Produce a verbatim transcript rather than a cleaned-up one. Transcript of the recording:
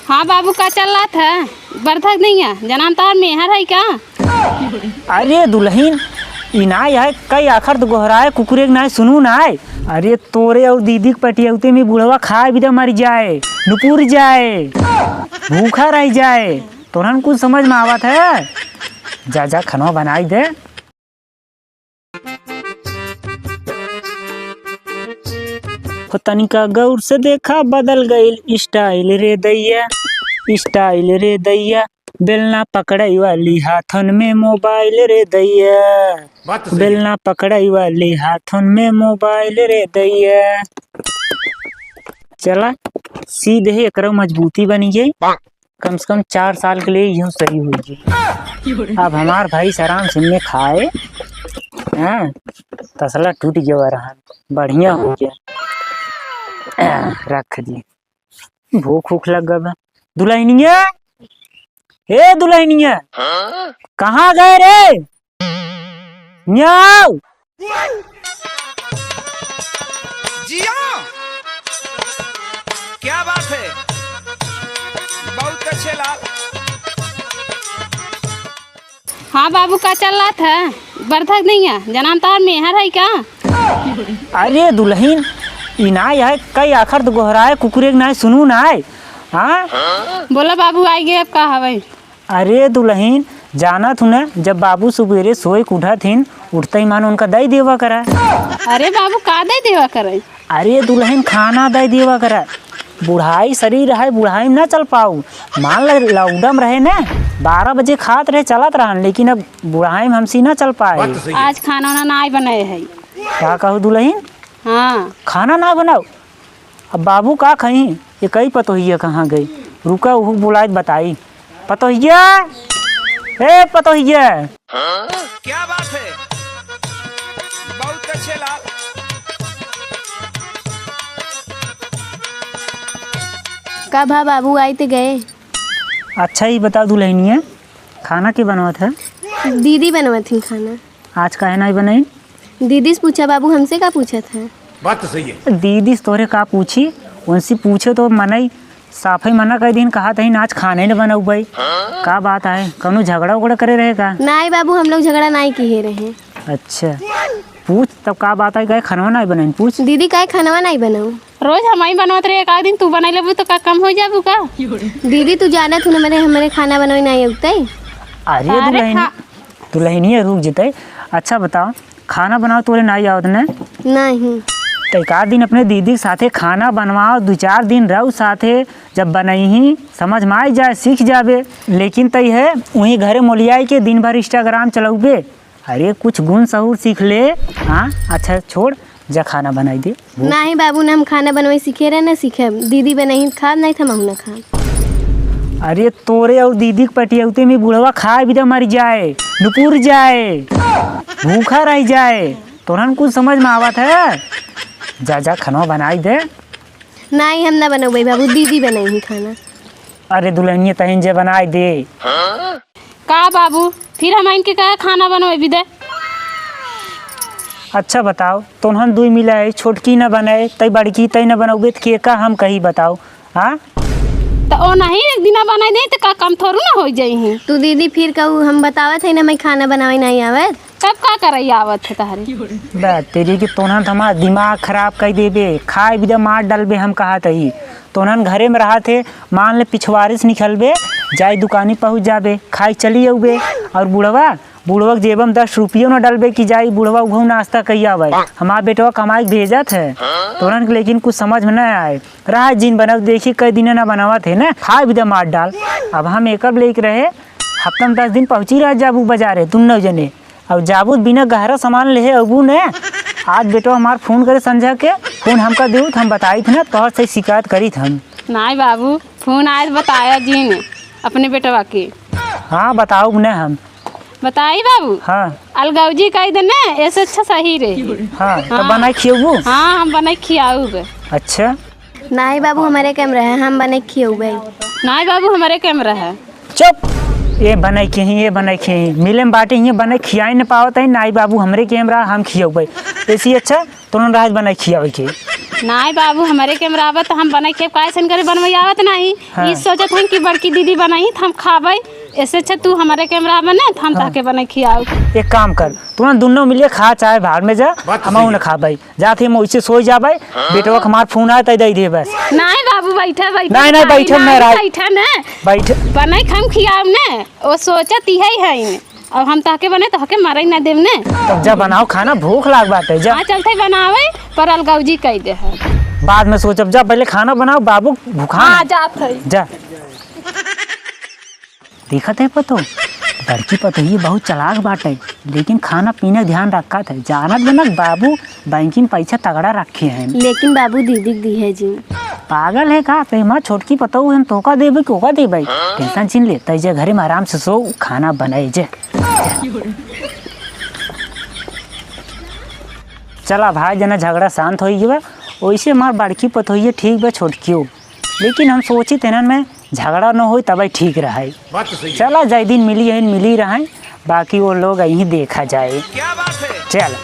हाँ बाबू, का चल रहा था? बरथक नहीं है, जनान तार मेहर है का? अरे दुलहिन, ई नाय है, कई आखर तो गोहराए कुकुरे के नाय सुनू नाय। अरे तोरे और दीदी के पटियौते में बुढ़वा खाए बिदा मर जाए, नुपुर जाए, भूखा रह जाए, तोरन कुछ समझ में आवत है? जा, जा, खनवा बनाई दे। हो तनिका गौर से देखा, बदल गइल style रे दैया, style रे दैया। बेलना पकड़ई वाली हाथन में mobile रे दैया, बात तो सही है। बेलना पकड़ई वाली हाथन में mobile रे दैया। चला, सीधे एकरो मजबूती बनी गई। कम से कम चार साल के लिए यूं सही हुई। अब हमार भैंस आराम से में खाए, हाँ, तसला टूट गया रहन, बढ़िया हो गया। रख दी, भूख उख लग गवा। दुलहिनिया, ए दुलहिनिया, कहाँ गए रे? न्याव। जिया, क्या बात है, बहुत अच्छे लाल। हाँ बाबू, का चल रहा था? बरथक नहीं है, जनान तार मेहर है का? अरे दुलहिन, ई नाय है, कई आखर तो गोहराए कुकुरे के नाय सुनू नाय। हाँ? बोला बाबू, आई गए, अब का हवै? अरे दुलहिन, जानत हूँ ना, जब बाबू सुबेरे सोए के उठत हिन, उठते ही मान उनका दई देवा करा। अरे बाबू, का दई देवा करे? अरे दुलहिन, खाना दई देवा करा। बुढ़ाई शरीर है, बुढ़ाई में ना चल पाऊ। मान ल, लौडम रहे ना, बारह बजे खात रहे, चलत रहन, लेकिन अब बुढ़ाई में हमसे ना चल पाए। बात तो सही है। आज खाना वाना नाय बनाए है। का कहू दुलहिन? हाँ। खाना ना बनाऊ? अब बाबू का खाई? ये कई पतोहिया कहाँ गई? रुका, उहू बुलाए बताई। पतोहिया, ए पतोहिया। क्या बात है, बहुत अच्छे लाल। का भा बाबू, आइत गए? अच्छा, ई बताओ दुलहिनिया, खाना के बनवत है? दीदी बनवत ही खाना। आज काहे नाई बनाई? दीदी से पूछा बाबू, हमसे का पूछत है? बात तो सही है। दीदी से तोहरे का पूछी, उनसे पूछे तो मनई साफे मना कर दीन, कहा तहीन आज खाने न बनउबे। का बात है, कौनो झगड़ा उगड़ा करे रहे का? नाई बाबू, हम लोग झगड़ा नाई किहे रहे। अच्छा, पूछ तब का बात है, काहे खनवा नाई बनाइन, पूछ। दीदी काहे खनवा नाई बनाऊ? रोज हमही बनवत रहे, एक आध दिन तू बनाई लेबू तो का कम हो जाबू का? दीदी तू जानत हूँ ना, मेरे, हमरे खाना बनवे नाई अउतै। अरे अरे दुलहिन, खा- दुलहिनिया रुक जतै। अच्छा बताओ, खाना बनाओ तोरे नाई आवत ने? नहीं। तो एक आध दिन अपने दीदी के साथे खाना बनवाओ, दो चार दिन रहो साथे, जब बनइही समझ में आई जाए, सीख जाबे। लेकिन तई है वहीं घरे मोलियाई के दिन भर Instagram चलउबे। अरे कुछ गुण सहूर सीख ले। हाँ अच्छा छोड़, जा खाना बनाई दे। नहीं बाबू, ना हम खाना बनवाई सीखे रहे, ना सीखे। दीदी बनइही खाब, नहीं तो हमहू ना खाब। अरे तोरे और दीदी के पटियौते में बुढ़वा खाए बिदा मर जाए, नुपुर जाए, भूखा रह जाए, तोरन कुछ समझ में आवत है? जा, जा, खनवा बनाई दे। नाई, हम ना बनउबे बाबू, दीदी बनइही खाना। अरे दुलहिनिया, तहिन जे बनाई दे। का बाबू, फिर हम इनके कहे खाना बनउबे दे? अच्छा बताओ, तोहन दुई मिला है, छोटकी ना बनाए, तई बड़की तई ना बनउबे, त के का हम कही बताओ? हाँ? त ओ नहीं एक दिना बनाई दे, त का कम थोड़ू ना होइ जाई है? तू दीदी फिर कहू, हम बतावत है ना, मैं खाना बनावे नहीं आवत। तब का करई आवत है तहरे? बा, तेरी के तोहन त हमार दिमाग खराब कई देबे, खाए बिदा मार डालबे हम कहत ही। तोहन घरे में रहत है, मान ले पिछवारे से निकलबे, जाई दुकानी पहुँच जाबे, खाई चली अउबे। और बुढ़वा, बुढ़वा के जेब में दस रुपयो न डालबे कि जाई बुढ़वा उघऊ नाश्ता कई आवे। हमार बेटवा कमाई के भेजत है, तोहन के लेकिन कुछ समझ में न आए। रहा जिन बनब, देखी कई दिन ना बनावत है ना, खाए बिदा मार डाल। अब हम एकर लेके रहे, हफ्ता में दस दिन पहुँची रह जाबू बाजारे, दुन्नो जने। अब जाबू बिना गहरा सामान लेहे अबू ने। आज बेटवा हमार फोन करे संझा के, फोन हमका देऊ त हम बताई थे ना, तोहर से शिकायत करी थे हम। नाई बाबू, फोन आए त बताया जिन अपने बेटवा के। हाँ, बताउब ने हम। बताई बाबू? हाँ। अलगौजी कई देने, ऐसे अच्छा सही रहे। हाँ, तो हाँ। बनाई खियबू? हाँ, हम बनाई खियाउब। अच्छा। नाई बाबू, हमरे कैमरा है, हम बनाई खियउबे। नाई बाबू, हमरे कैमरा है। चुप! ये बनाई खियही, ये बनाई खियही। मिले में बाटे, ये बनाई खियाई न पावत है, नाई बाबू, हमरे कैमरा, हम खियउबे। ऐसी अच्छा, तोहन राज बनाई खियावे के। नाहीं बाबू, हमरे कैमरा आवत, हम बनाई के काहे सन करे बनवाई आवत नाहीं। हाँ। ई सोचत हन कि बड़की दीदी बनाई त हम खाबै। ऐसे अच्छा तू हमरे कैमरा बने त हम हाँ। तहके बनाई खियाऊ। एक काम कर, तू ना दुन्नो मिलिए खा, चाहे भाड़ में जा, बात तो हम सही उन्हें है। खाबै। जात ही हम ओइसे सोई जाबै, हाँ। बेटवा के हमार फोन आए त दे दे बस। नाहीं बाबू, बैठा, बैठा, नाहीं, नाहीं, खाई, बैठा, नाहीं, नाहीं, राज। बैठा ना। बैठ। बनाई के हम खियाऊ ना, वो सोचत ही है, है ने। अब हम तहके बने तहके मरई ना देब ने। तब जा बनाओ खाना, भूख लाग बाटे, जा। हाँ, चलते बनावे, पर अलगौजी कई दे है। बाद में सोचब, जा पहले खाना बनाओ, बाबू भूखा हाँ, है। जात है। जा। देखत है पतो, बड़की पतोहिए बहुत चालाक बाटे, लेकिन खाना पीना के ध्यान रखत है। जानत बनक बाबू बैंकिंग पैसा तगड़ा रखे हैं। लेकिन बाबू दीदी के दी है जी। पागल है का? ते हमार छोटकी पतोहू हम तोका देबे कि ओका देबे? टेंशन छीन ले, तै जे घरे में आराम से सो, खाना बनाए जे। चला भाई, जना झगड़ा शांत होई गवा। ओइसे हमार बड़की पतोहिए ठीक बा, छोटकियो, लेकिन हम सोची तेनन में झगड़ा न होई तबै ठीक रहे। बात तो सही है। चला जाए दिन मिली है, मिली रहे, बाकी वो लोग यहीं देखा जाए। क्या बात है? चल।